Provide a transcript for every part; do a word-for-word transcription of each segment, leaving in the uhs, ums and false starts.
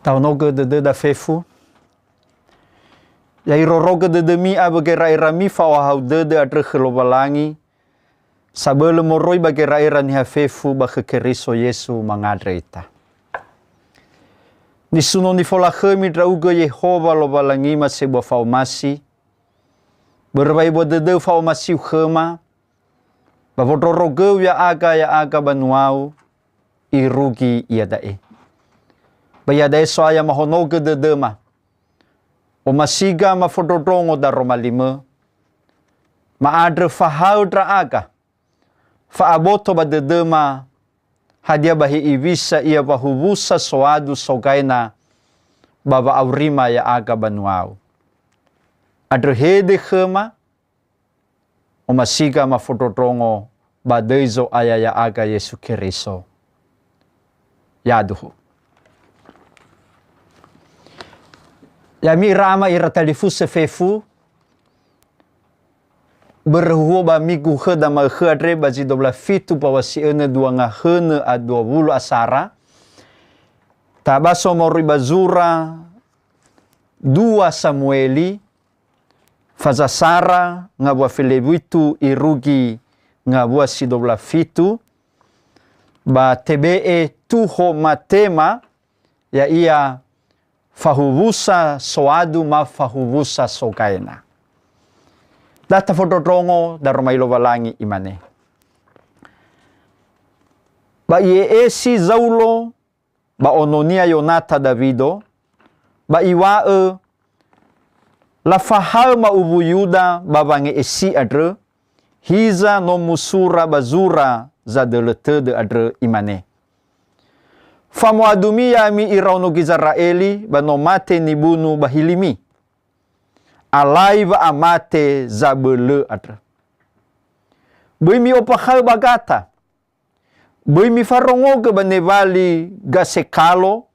Tahonogö dödöda fefu. Ya irorogö dödömi awö gera'erami fa'ohahau dödö andrö khö Lowalangi, sabölö moroi ba gera'era niha fefu ba khö Keriso Yesu mangandrö ita. Nisuno nifolakhömi ndra'ugö Yehowa Lowalangima sebua fa'omasi, börö wa ebua dödöu fa'omasiu khöma, ba wondrorogöu ya'aga, ya'aga banuau, irugi iada'e. Ba iada'e So'aya mahonogö dödöma, omasiga mafondrondrongo daroma limö, ma'andrö fahaö ndra'aga, fa'aboto ba dödöma, hadia ba hewisa ia wahuwusa soadu sogaina ba wa'aurima ya'aga banuau. Andrö hede khöma, omasiga mafondrondrongo ba döi Zo'aya ya'aga Yesu Keriso. Yaduhu. Ya'ami ira ama ira talifusö fefu, börö huhuo ba migu khöda ma'ökhö andre ba zi dua belas fitu ba wasi önö dua ngahönö a dua wulu asara. Tabaso moroi ba zura dua Samueli, fazasara ngawua felewitu irugi ngawua si dua belas fitu, ba tebe'e tuho matema, ya'ia fahuwusa soadu ma fahuwusa sogaina. Da tafondrondrongo daroma li Lowalangi, imane, ba i'e'esi Zaulo ba ononia Yonata Dawido, ba iŵa'ö, "Lafahaö ma'uwu Yuda ba wange'esi andrö, hiza no musura ba zura zadölö tödö andrö, imane, 'Famoadumi ya'ami iraono Gizera'eli ba no mate nibunu ba hilimi. Alai wa'amate zabölö andrö. Böi mi'ombakha'ö ba Gata. Böi mifarongogö ba newali Gasekalo,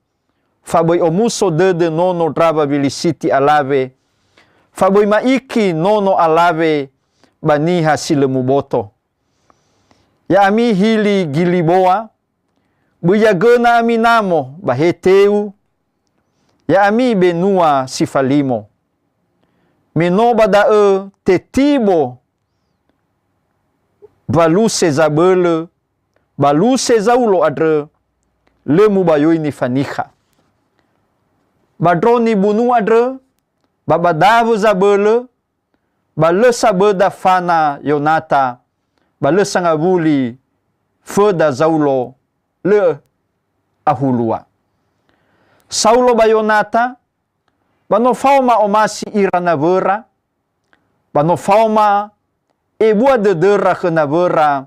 fa böi omuso dödö nono ndrawa Wilisiti alawe, fa böi ma'iki nono alawe ba niha si lö muboto. Ya'ami hili Giliboa, böi yagöna ami namo ba heteu, ya'ami benua si falimo. Me no ba da'ö tetibo waluse zabölö, ba luse Zaulo andrö, lö mubayoi nifanikha. Ba ndro nibunu andrö, ba ba dawö zabölö, ba lö saböda fana Yonata, ba lö sangawuli föda Zaulo, lö ahulua. Saulo ba Yonata, ba no faoma omasi ira nawöra, ba no faoma ebua dödöra khö nawöra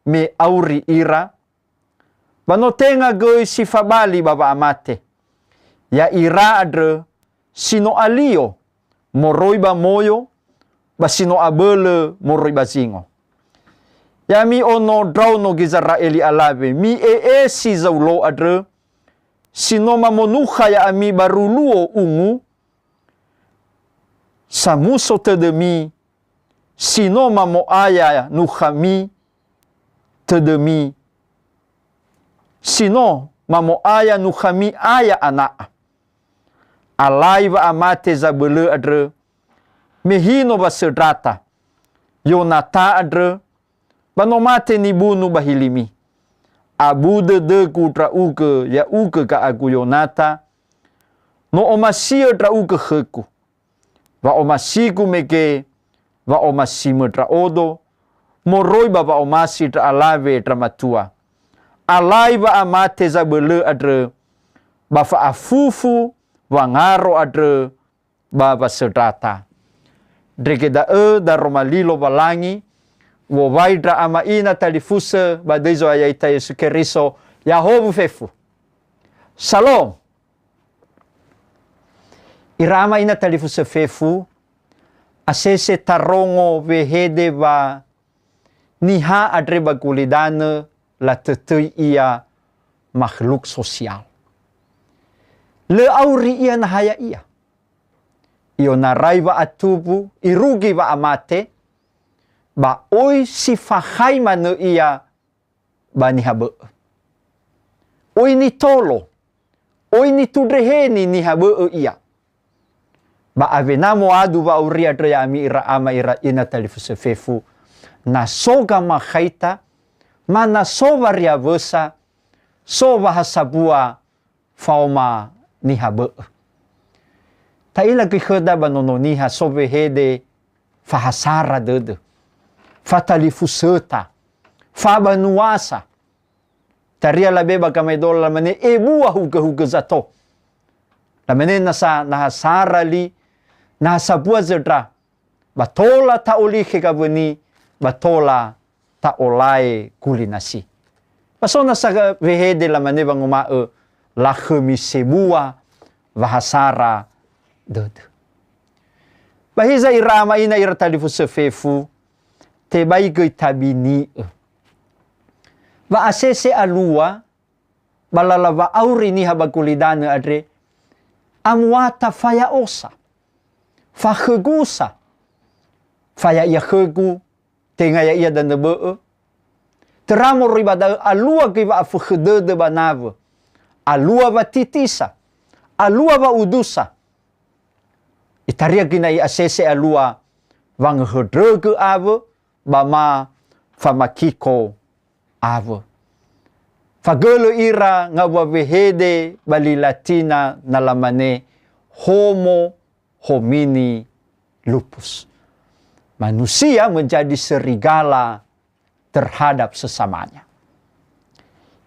me auri ira, ba no tenga göi si fabali ba wa'amate. Ya'ira andrö si no alio moroi ba moyo, ba si no abölö moroi ba zingo. Ya'ami ono ndraono Gizera'eli alawe, mi'e'esi Zaulo andrö, si no mamonukha ya'ami ba ruluo ungu, samuso tödömi, si no mamo'aya nukhami tödömi, si no mamo'aya nukhami aya ana'a. Alai wa'amate zabölö andrö, me hino wasöndrata, Yonata andrö, ba no mate nibunu ba hilimi. Abu dödögu ndra'ugö, ya'ugö ga'agu Yonata, no omasi'ö ndra'ugö khögu. Wa'omasigu mege, wa'omasimö ndra'odo, moroi ba wa'omasi ndra alawe ndra matua. Alai wa'amate zabölö andrö, ba fa'afufu wangaro andrö ba wasöndrata. Ndrege da'ö daroma li Lowalangi, wowai ndra ama ina talifusö ba döi Zo'aya ita Yesu Keriso, ya'ahowu fefu. Salom! Ira ama ina talifusö fefu, asese tarongo wehede wa niha andre ba gulidanö latötöi ia makhluk sosial. Lö auri ia naha ya'ia. I'onarai wa'atuwu, irugi wa'amate, ba oi si fakhai manö ia ba niha bö'ö. Oi nitolo, oi nitundreheni niha bö'ö ia. Ba awena moadu wa'auri andrö ya'ami ira ama ira ina talifusö fefu, na so gamakhaita, ma na so wariawösa, so wahasambua faoma niha bö'ö. Ta'ila göi khöda ba Nono Niha so wehede fahasara dödö, fatalifusöta, fabanuasa. Taria labe ba gamaedola lamane, "Ebua hugö-hugö zato." Lamane nasa, na ha sara li, na ha sambua zöndra, ba tola ta'olikhe gawöni, ba tola ta'olae gulinasi. Ba so nasa wehede lamane wanguma'ö, "Lakhömi sebua wahasara dödö." Ba hiza ira ama ina ira talifusö fefu, tebai göi tabini'ö. Wa'asese alua, ba lala wa'auri niha ba gulidanö andre, amuata faya'osa, fakhögusa, fa ya'ia khögu, tenga ya'ia danö bö'ö. Töra moroi ba da'ö alua göi wa'afökhö dödö ba nawö, alua watitisa, alua wa'udusa. Itaria göi na i'asese alua wangöhöndrögö awö, ba ma famakiko awö. Fagölö ira ngawua wehede ba li Latina na lamane Homo homini lupus. Manusia menjadi serigala terhadap sesamanya.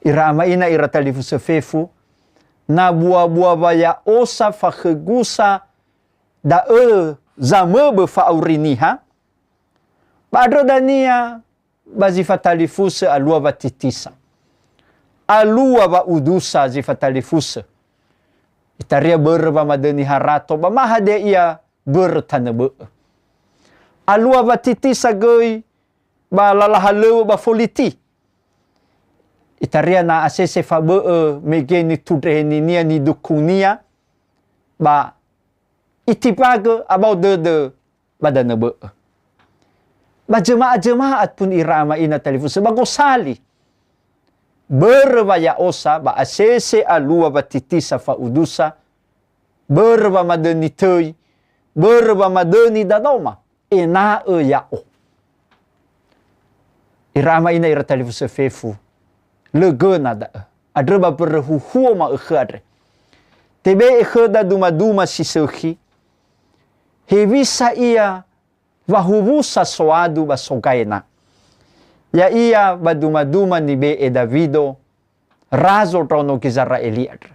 Ira ama ina ira talifusö fefu, na bua-bua waya'osa fakhögusa da'ö zamöbö fa'auri niha, ba andrö dania ba zi fatalifusö alua watitisa, alua wa'udusa zi fatalifusö. Itaria börö wamadöni harato, ba ma hadia ia börö tanö bö'ö. Alua watitisa göi ba lala halöŵö ba foliti. Itaria na asese fabö'ö mege nitundreheninia, nidukungnia, ba itimbagö abao dödö ba danö bö'ö. Ba jema'a-jema'a pun ira ama ina talifusö ba gosali. Börö waya'osa ba asese alua watitisa fa'udusa, börö wamadöni töi, börö wamadöni dadoma, ena'ö ya'o. Ira ama ina ira talifusö fefu, lö göna da'ö. Andrö ba mbörö huhuo ma'ökhö andre. Tebe'e khöda duma-duma si sökhi, hewisa ia wahuwusa soadu ba sogaena. Ya'ia ba duma-duma nibe'e Dawido, razo ndraono Gizera'eli andrö.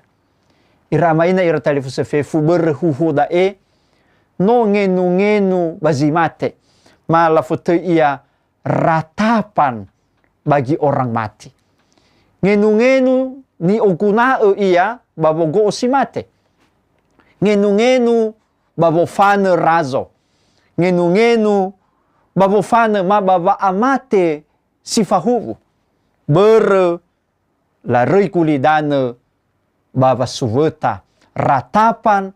Ira ama ina ira talifusö fefu, börö huhuo da'e, no ngenu-ngenu ba zi mate, ma lafotöi ia ratapan bagi orang mati. Ngenu-ngenu ni'oguna'ö ia ba wogo'o si mate. Ngenu-ngenu ba wofanö razo. Ngenu-ngenu ba wofanö ma ba wa'amate si fahuwu. Börö laröi gulidanö ba wasuwöta, ratapan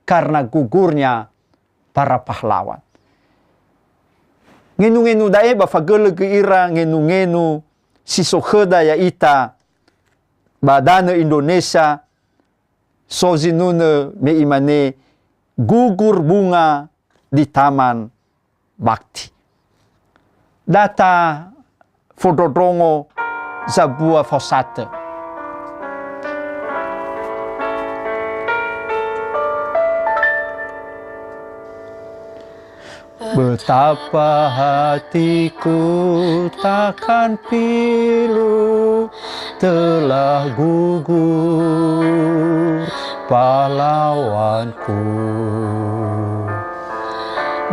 karena gugurnya para pahlawan. Ngenu-ngenu da'e ba fagölö göi ira ngenu-ngenu si so khöda ya'ita ba danö Indonesia, so zinunö me imane gugur bunga di Taman Bakti. Da tafondrondrongo zambua fao satö. Betapa hatiku takkan pilu telah gugur pahlawanku.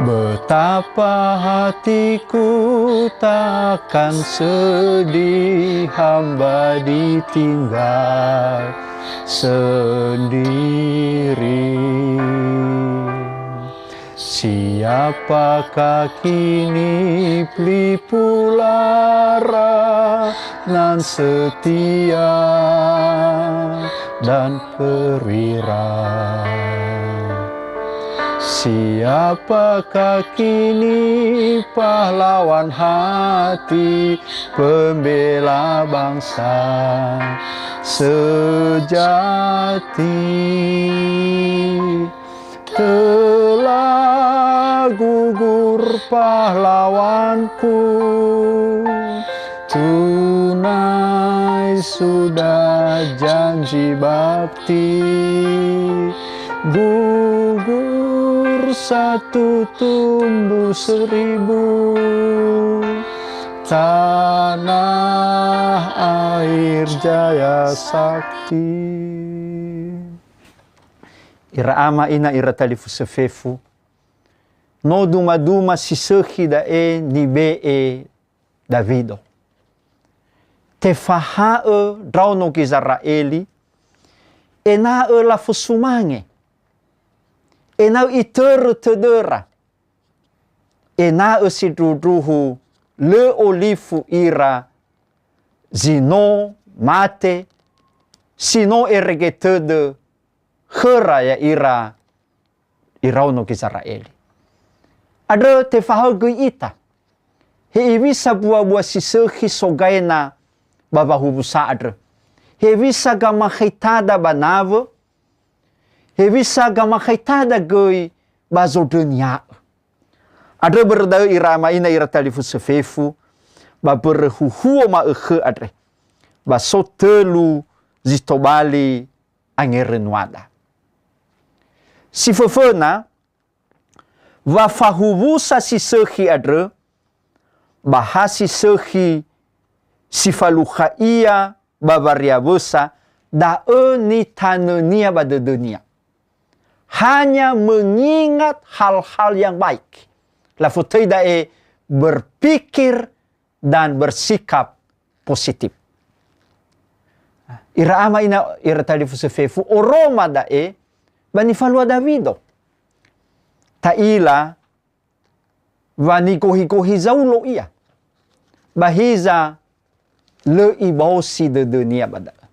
Betapa hatiku takkan sedih hamba ditinggal sendiri. Siapakah kini pelipur lara nan setia dan perwira? Siapakah kini pahlawan hati, pembela bangsa sejati? Telah gugur pahlawanku, tunai sudah janji bakti. Gugur satu, tumbuh seribu, tanah air jaya sakti. Ira ama ina ira talifusö fefu, no duma-duma si sökhi da'e nibe'e Dawido. Tefaha'ö ndraono Gizera'eli ena'ö lafosumange, ena'ö itörö tödöra, ena'ö sindruhundruhu lö olifu ira zi no mate, si no erege tödö khöra ya'ira iraono Gizera'eli. Andrö tefaha'ö göi ita, hewisa mbua-mbua si sökhi sogaina ba wahuwusa andrö, hewisa gamakhaitada ba nawö, hewisa gamakhaitada göi ba zondrönia'ö. Andrö börö da'ö ira ama ina ira talifusö fefu, ba mbörö huhuo ma'ökhö andre, ba so tölu zi tobali angerönuada. Si föföna, wa fahuwusa si sökhi andrö, ba ha si sökhi si falukha ia ba wariawösa, da'ö nitanönia ba dödönia. Hanya mengingat hal-hal yang baik. Lafotöi da'e berpikir dan bersikap positif. Ira ama ina ira talifusö fefu, oroma da'e ba nifalua Dawido. Ta'ila wa nigohi-gohi Zaulo ia. Ba hiza lö ibaosi dödönia ba da'ö.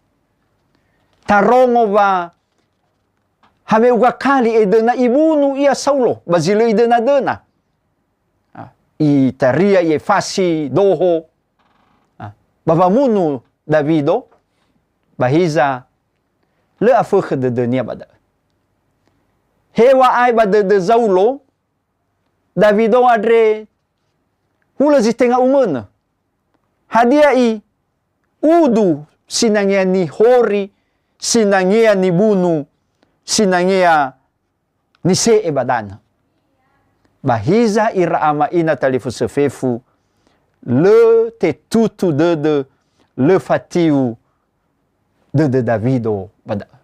Tarongo wa hame'uga kali edöna ibunu ia Saulo, ba zi lö idöna-döna. Ah, itaria, i'efasi doho. Ah, ba wamunu Dawido, ba hiza lö afökhö dödönia ba da'ö. Heŵa'ae ba dödö Zaulo, Dawido andre hulö zi tenga umönö. Hadia i udu sinangea nihori, sinangea nibunu, sinangea nise'e ba danö. Ba hiza ira ama ina talifusö fefu, lö tetutu dödö, lö fatiu dödö Dawido ba da'ö.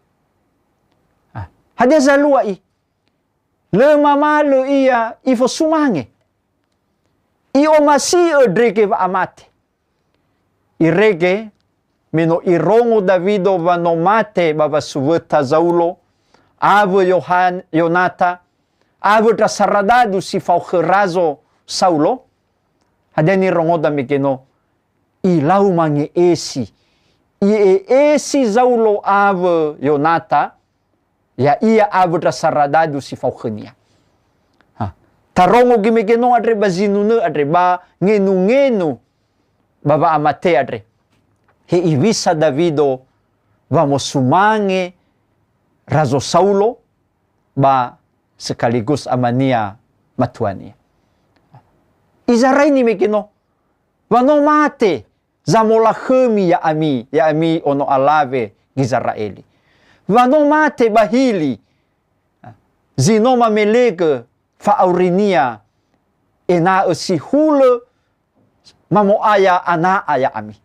Ah, hadia zalua i? Lö mamalö ia ifosumange. I'omasi'ö ndrege wa'amate. Irege, me no irongo Dawido wa no mate ba wasuwöta Zaulo, awö Yohan-, Yonata, awö ndra saradadu si fao khö razo Saulo, hadia nirongoda mege no? Ilau mange'esi. I'e'esi Zaulo awö Yonata, ya'ia awö ndra saradadu si fao khönia. Ha. Tarongo göi mege no andre ba zinunö andre, ba ngenu-ngenu ba wa'amate andre. He'iwisa Dawido wamosumange Razo Saulo, ba sekaligus amania matuania. Izaraini mege no, wa no mate zamolakhömi ya'ami, ya'ami ono alawe Gizera'eli. Wa no mate ba hili zi no mamelegö fa'aurinia ena'ö si hulö mamo'aya ana'a ya'ami.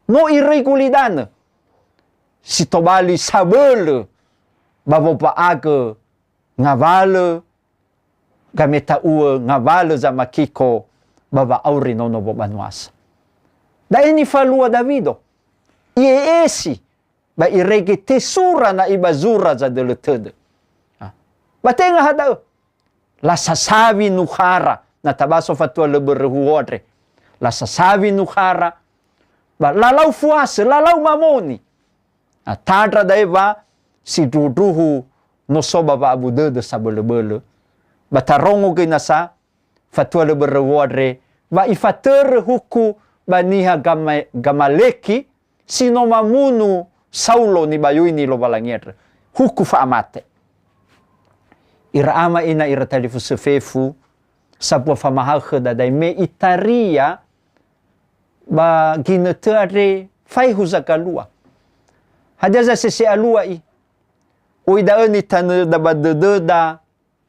No iröi gulidanö si tobali sabölö ba womba'agö ngawalö gameta'uö, ngawalö zamakiko ba wa'auri nono wobanuasa. Da'e nifalua Dawido. I'e'esi ba irege tesura na'i ba zura zadölö tödö. Ah. Ba tenga ha da'ö. Lasasawi nukhara, na tabaso fatua lö börö huo andre. Lasasawi nukhara, ba lalau fuasö, lalau mamoni. Ah, tandra da'e wa sindruhundruhu no so ba wa'abu dödö sabölöbölö, Ba tarongo göi nasa, fatua lö börö wo andre, wa ifatörö huku ba niha Gama-, Gamaleki, si no mamunu Saulo nibayuini Lowalangi andrö. Huku fa'amate. Ira ama ina ira talifusö fefu, sambua famahaö khöda da'e me itaria ba ginötö andre faehu zagalua. Hadia zasese alua i? Oi da'ö nitanöda ba dödöda,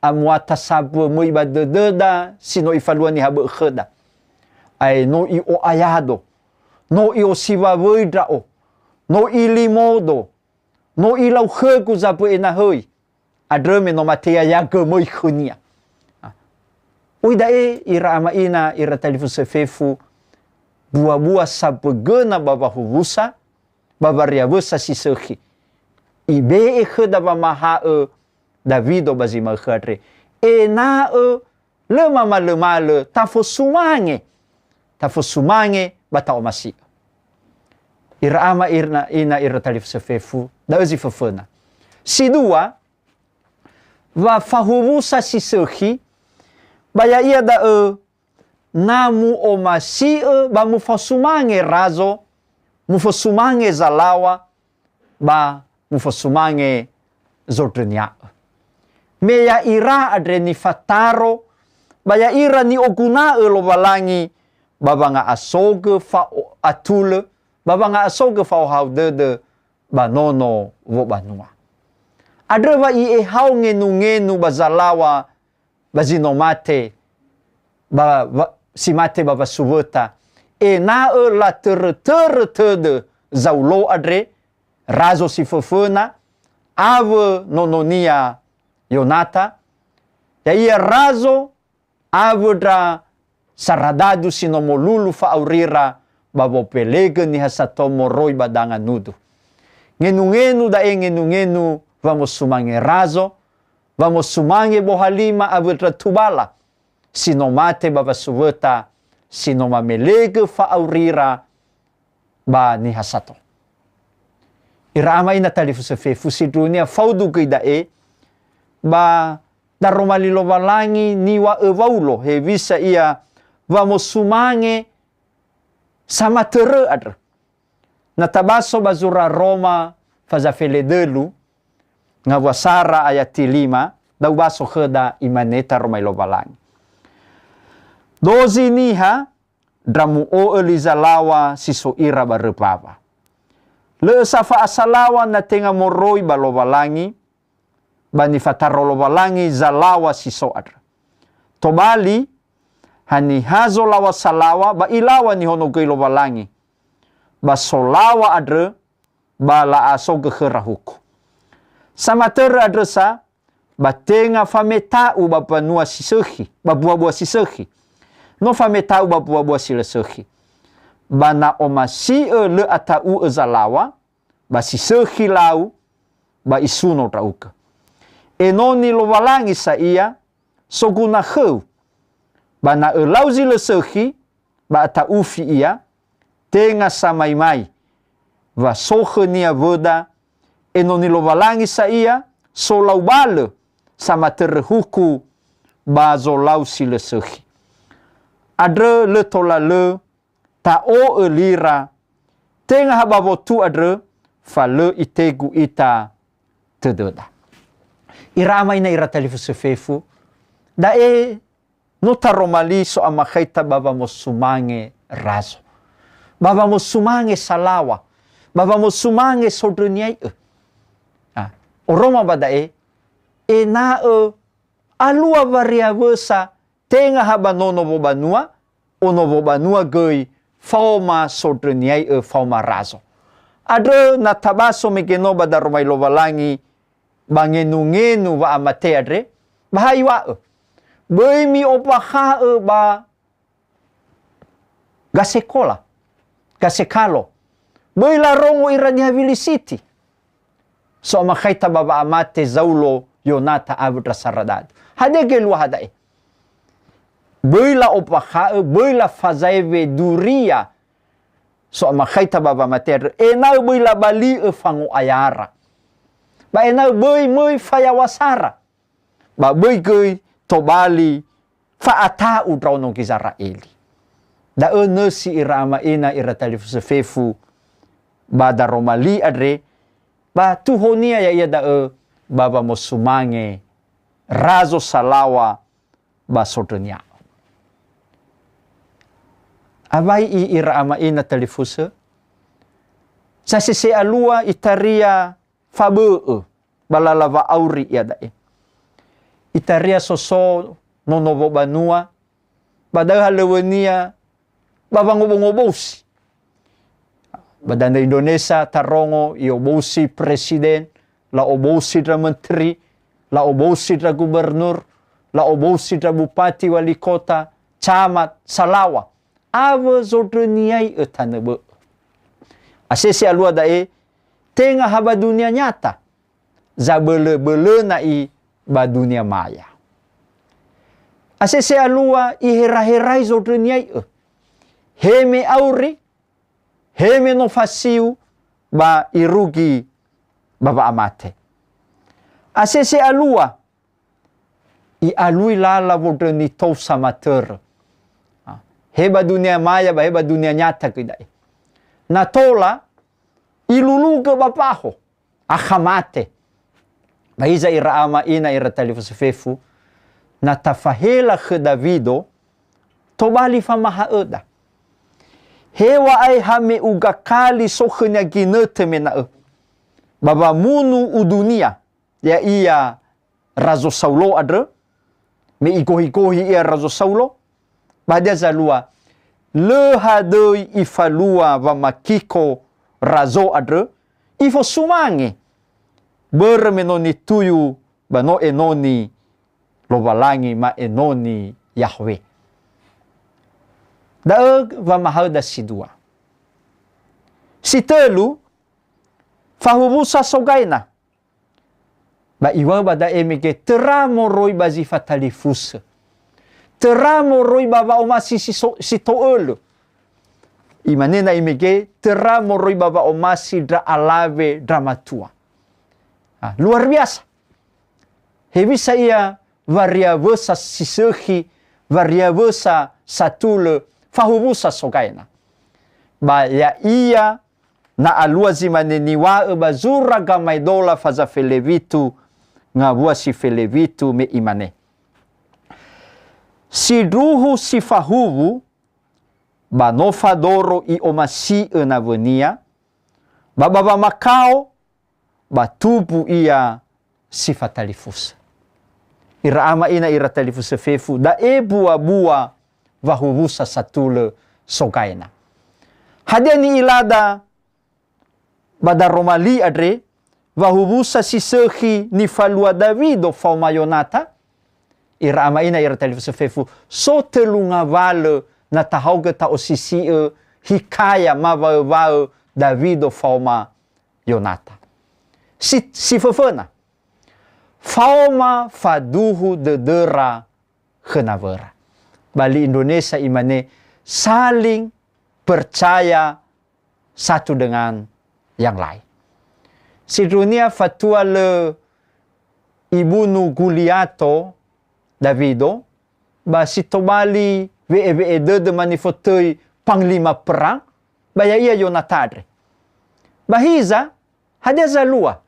amuata sambua möi ba dödöda si no ifalua niha bö'ö khöda. Ae no i'o'ayado, no i'osiwawöi ndra'o, no ilimodo, no ilau khögu zambö'e nahöi, andrö me no mate ya'ia gömöi khönia. Oi da'e ira ama ina ira talifusö fefu, bua-bua sambögöna ba wahuwusa, ba wariawösa si sökhi. Ibe'e khöda wamahaö Dawido ba zi ma'ökhö andre, ena'ö lö mamalömalö tafosumange, tafosumange ba ta'omasi'ö. Ira ama ira ina ira talifusö fefu, da'ö zi föföna. Si dua, wa fahuwusa si sökhi, ba ya'ia da'ö na mu'omasi'ö ba mufosumange razo, mufosumange zalaŵa, ba mufosumange zondrönia'ö. Me ya'ira andre nifataro, ba ya'ira ni'oguna'ö Lowalangi ba wanga'asogö fa'atulö, ba wanga'asogö fa'ohahau dödö ba nono wobanua. Andrö wa i'ehao ngenu-ngenu ba zalaŵa ba zi no mate, ba, ba, si mate ba wasuwöta, ena'ö latörötörö tödö Zaulo andre, razo si föföna, awö nononia Yonata, ya'ia razo awö ndra saradadu si no molulu fa'aurira ba wobelegö niha sato moroi ba danga nudu. Ngenu-ngenu da'e ngenu-ngenu wamosumange razo, wamosumange bohalima awö ndra tubala, si no mate ba wasuwöta, si no mamelegö fa'aurira ba niha sato. Ira ama ina talifusö fefu, sindruhunia faudu göi da'e, ba daroma li Lowalangi niŵa'ö Waulo, hewisa ia wamosumange samatörö andrö. Na tabaso ba zura Roma faza feledölu, ngawua sara ayati lima, da'u baso khöda, imane taroma li Lowalangi. Dozi niha ndra mu'o'ö li zalaŵa si so ira ba römbaŵa. Lö'ö sa fa'asalaŵa na tenga moroi ba Lowalangi, ba nifataro Lowalangi zalaŵa si so andrö. Tobali, haniha zolaŵa salaŵa ba ilaŵa nihonogöi Lowalangi, ba solaŵa andrö ba la'asogö khöra huku. Samatörö andrö sa, ba tenga fameta'u ba banua si sökhi, ba buabua si sökhi. No fameta'u ba buabua si lö sökhi. Ba na omasi'ö lö ata'u'ö zalaŵa, ba si sökhi lau, ba isuno ndra'ugö. Enoni Lowalangi sa ia, soguna khöu. Ba na ölau zi lö sökhi, ba ata'ufi ia, tenga samaimai, wa so khönia wöda, enoni Lowalangi sa ia, solau balö, samatörö huku, ba zolau si lö sökhi. Andrö lö tola lö ta'o'ö lira, tenga ha ba wotu andrö, fa lö itegu ita tödöda. Ira ama ina ira talifusö fefu, da'e no taroma li so'amakhaita ba wamosumange razo, ba wamosumange salaŵa, ba wamosumange sondröniai'ö. Ah, oroma ba da'e, ena'ö alua wariawösa tenga ha ba nono wobanua, ono wobanua göi faoma sondröniai'ö, faoma razo. Andrö na tabaso mege no ba daroma li Lowalangi ba ngenu-ngenu wa'amate andre, ba ha iŵa'ö, böi mi'ombakha'ö ba gasekola, gasekalo. Böi larongo ira niha Wilisiti. So'amakhaita ba wa'amate Zaulo, Yonata awö ndra saradadu. Hadia göi luaha da'e? Böi la'ombakha'ö, böi lafazaewe duria so'amakhaita ba wamate andrö, ena'ö böi labali'ö fango'ayara. Ba ena'ö böi möi fayaŵasara. Ba böi göi tobali fa'ata'u ndraono Gizera'eli. Da'ö nösi ira ama'ina ira talifusö fefu ba daroma li andre, ba tuhonia ya'ia da'ö ba wamosumange razo salaŵa ba sondrönia'ö. Awai i ira ama'ina talifusö? Sasese alua itaria fabö'ö ba lala wa'auri iada'e. Itaria soso nono wobanua, ba da'ö halöŵönia ba wangobongobosi. Ba danö Indonesia tarongo i'obosi presiden, la'obosi ndra menteri, la'obosi ndra gubernur, la'obosi ndra bupati, wali kota, camat, salaŵa, awö zondröniai'ö tanö bö'ö. Asese alua da'e, tenga ha ba dunia nyata, zabölö-bölöna i ba dunia maya. Asese alua ihera-herai zondröniai'ö. He me auri, he me no fasiu, ba irugi ba wa'amate. Asese alua, i'alui lala wondröni tou samatörö. Ah, he ba dunia maya ba he ba dunia nyata göi da'e. Na tola, ilulugö ba mbaho, akha mate. Ba hiza ira ama'ina ira talifusö fefu, na tafahela khö Dawido, tobali famaha'öda. Heŵa'ae ha me ugakali so khönia ginötö mena'ö ba wamunu udunia, ya'ia Razo Saulo andrö, me igohi-gohi ia Razo Saulo, ba hadia zalua, lö hadöi ifalua wamakiko razo andrö, ifosumange, börö me no nituyu ba no enoni Lowalangi, ma enoni Yahwe. Da'ö wamahaöda si dua. Si tölu, fahuwusa sogaina. Ba iŵa'ö ba da'e mege töra moroi ba zi fatalifusö. Töra moroi ba wa'omasi si so-, si to'ölö. Imane na'i mege töra moroi ba wa'omasi ndra alawe ndra matua. Ah, luar biasa. Hewisa ia wariawösa si sökhi, wariawösa satulö, fahuwusa sogaina. Ba ya'ia na alua zi mane niŵa'ö ba zura Gamaedola faza felewitu ngawua si felewitu me imane, "Sindruhu si fahuwu ba no fadoro i'omasi'ö nawönia, ba ba wamakao, ba tumbu ia si fatalifusö." Ira ama'ina ira talifusö fefu, da'e bua-bua wahuwusa satulö sogaina. Hadia ni'ilada ba daroma li andre, wahuwusa si sökhi nifalua Dawido faoma Yonata? Ira ama'ina ira talifusö fefu, so tölu ngawalö na tahaogö ta'osisi'ö hikaya mawaö-waö Dawido faoma Yonata. Si, si föföna, faoma faduhu dödöra khö nawöra. Ba li Indonesia imane, saling percaya satu dengan yang lain. Sindruhunia fatua lö ibunu Guliato Dawido, ba si tobali we'e-we'e dödö manifotöi panglima perang, ba ya'ia Yonata andre. Ba hiza, hadia zalua?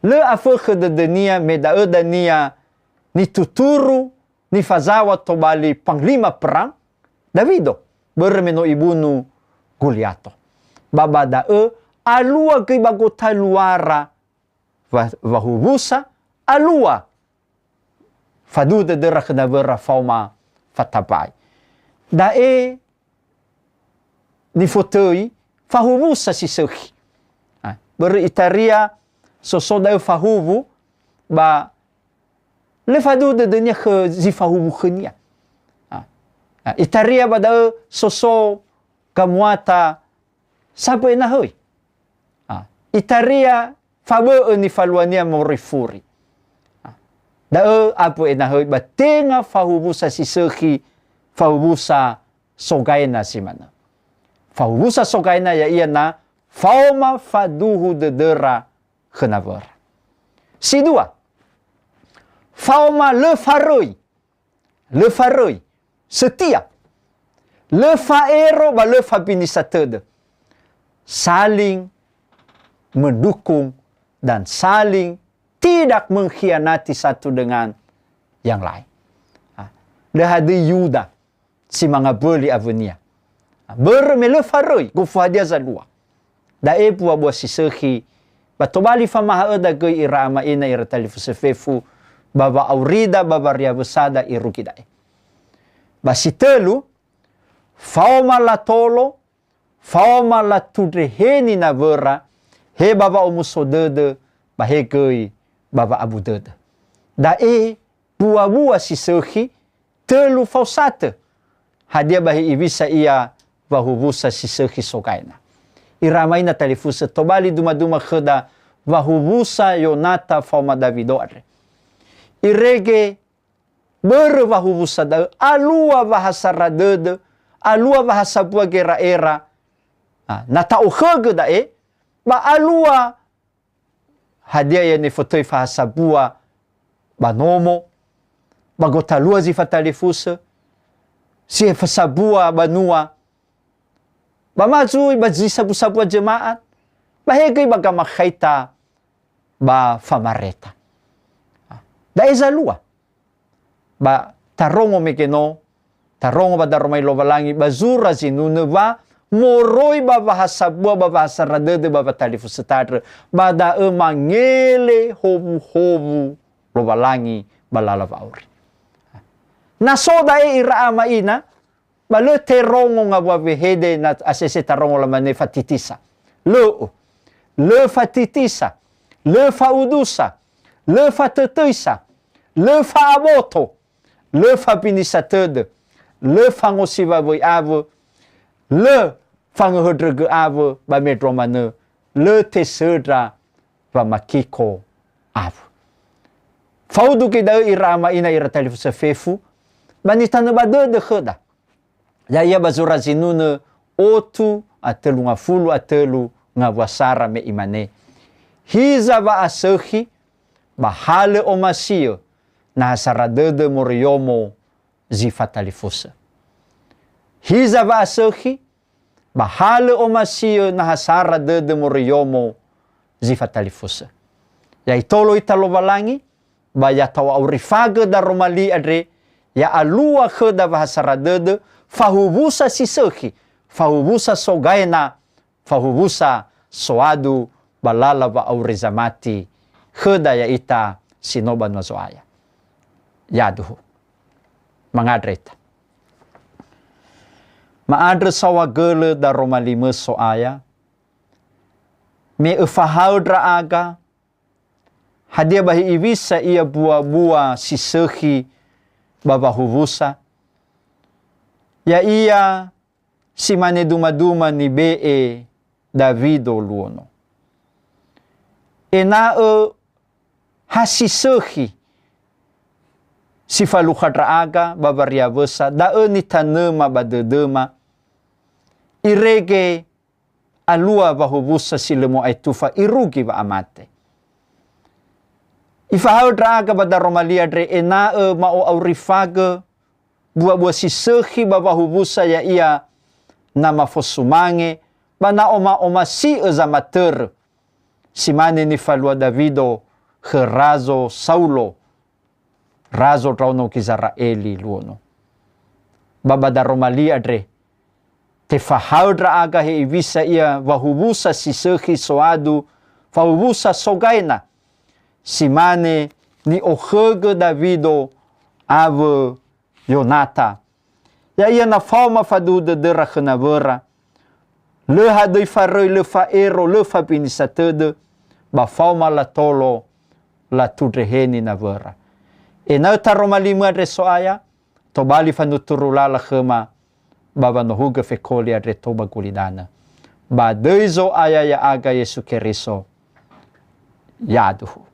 Lö afökhö dödönia me da'ö dania nituturu, nifazaŵa tobali panglima perang Dawido, börö me no ibunu Guliato. Ba ba da'ö alua göi ba gotaluara wa-, wahuwusa, alua faduhu dödöra khö nawöra faoma fatambai. Da'e nifotöi fahuwusa si sökhi. Ah, börö itaria soso da'ö fahuwu, ba lö faduhu dödönia khö zi fahuwu khönia. Ah, ah, itaria ba da'ö soso gamuata sambö enahöi. Ah, itaria fabö'ö nifaluania moroi furi. Ah, da'ö ambö enahöi ba tenga fahuwusa si sökhi, fahuwusa sogaina si manö. Fahuwusa sogaina ya'ia na faoma faduhu dödöra khö nawöra. Si dua, Faoma lö faröi, lö faröi, setia. Lö fa'ero ba lö fabinisa tödö. Saling mendukung dan saling tidak mengkhianati satu dengan yang lain. Ah, lö hadöi Yuda si mangaböli awönia. Ah, börö me lö faröi, gofu hadia zalua. Da'e bua-bua si sökhi, ba tobali famaha'öda göi ira ama ina ira talifusö fefu, ba wa'aurida, ba wariawösada irugi da'e. Ba si tölu, faoma latolo, faoma latundreheni nawöra, he ba wa'omuso dödö, ba he göi ba wa'abu dödö. Da'e bua-bua si sökhi, tölu faosatö. Hadia ba he iwisa ia wahuwusa si sökhi sogaena? Ira ama ina talifusö tobali duma-duma khöda wahuwusa Yonata faoma Dawido andre. Irege börö wahuwusa da'ö, alua wahasara dödö, alua wahasabua gera'era. Ah, na ta'okhögö da'e, ba alua hadia ia nifotöi fahasabua ba nomo, ba gotalua zi fatalifusö, si fasabua banua, ba ma zui ba zi sabu-sabua jemaat, ba he göi ba gamakhaita ba famareta. Da'e zalua. Ba tarongo mege no, tarongo ba daroma li Lowalangi ba zura zinunö wa moroi ba wahasabua ba wahasara dödö ba watalifusö tandrö, ba da'ö mangele howuhowu Lowalangi ba lala wa'auri. Na so da'e ira ama ina, ba lö terongo ngawua wehede na asese tarongo lamane fatitisa. Lö'ö. Lö fatitisa, lö fa'udusa, lö fatötöisa, lö fa'aboto, lö fabinisa tödö, lö fangosiwa wöi awö, lö fangöhöndrögö awö ba mendrua manö, lö tesöndra wamakiko awö. Faudu göi da'ö ira ama ina ira talifusö fefu, ba nitanö ba dödö khöda. Ya'ia ba zura zinunö otu a tölu ngafulu a tölu ngawua sara me imane, hiza wa'asökhi ba ha lö omasi'ö na ha sara dödö moroi yomo zi fatalifusö. Hiza wa'asökhi ba ha lö omasi'ö na ha sara dödö moroi yomo zi fatalifusö. Ya itolo ita Lowalangi, ba ya ta'o'aurifagö daroma li andre, ya alua khöda wahasara dödö, fahuwusa si sökhi, fahuwusa sogaena, fahuwusa soadu ba lala wa'auri zamati khöda ya'ita si no banua Zo'aya. Yaduhu. Mangandrö ita. Ma'andrö saohagölö daroma limö So'aya, me öfahaö ndra'aga, hadia ba he iwisa ia bua-bua si sökhi ba wahuwusa, ya'ia si mane duma-duma nibe'e Dawido luo no. Ena'ö ha si sökhi si falukha ndra'aga ba wariawösa, da'ö nitanöma ba dödöma, irege alua wahuwusa si lö mo'aetufa irugi wa'amate. Ifahaö ndra'aga ba daroma li andre ena'ö ma'o'aurifagö bua-bua si sökhi ba wahuwusa ya'ia na mafosumange ba na oma-omasi'ö zamatörö, si mane nifalua Dawido khö Razo Saulo, razo ndraono Gizera'eli luo no. Ba ba daroma li andre, tefahaö ndra'aga he iwisa ia wahuwusa si sökhi soadu, fahuwusa sogaena, si mane ni'okhögö Dawido awö Yonata. Ya'ia na faoma faduhu dödöra khö nawöra, lö hadöi faröi, lö fa'ero, lö fabinisa tödö, ba faoma latolo, latundreheni nawöra. Ena'ö taroma limö andre So'aya, tobali fanuturu lala khöma, ba wanohugö fekoli andre tou ba gulidanö. Ba döi Zo'aya ya'aga Yesu Keriso. Yaduhu.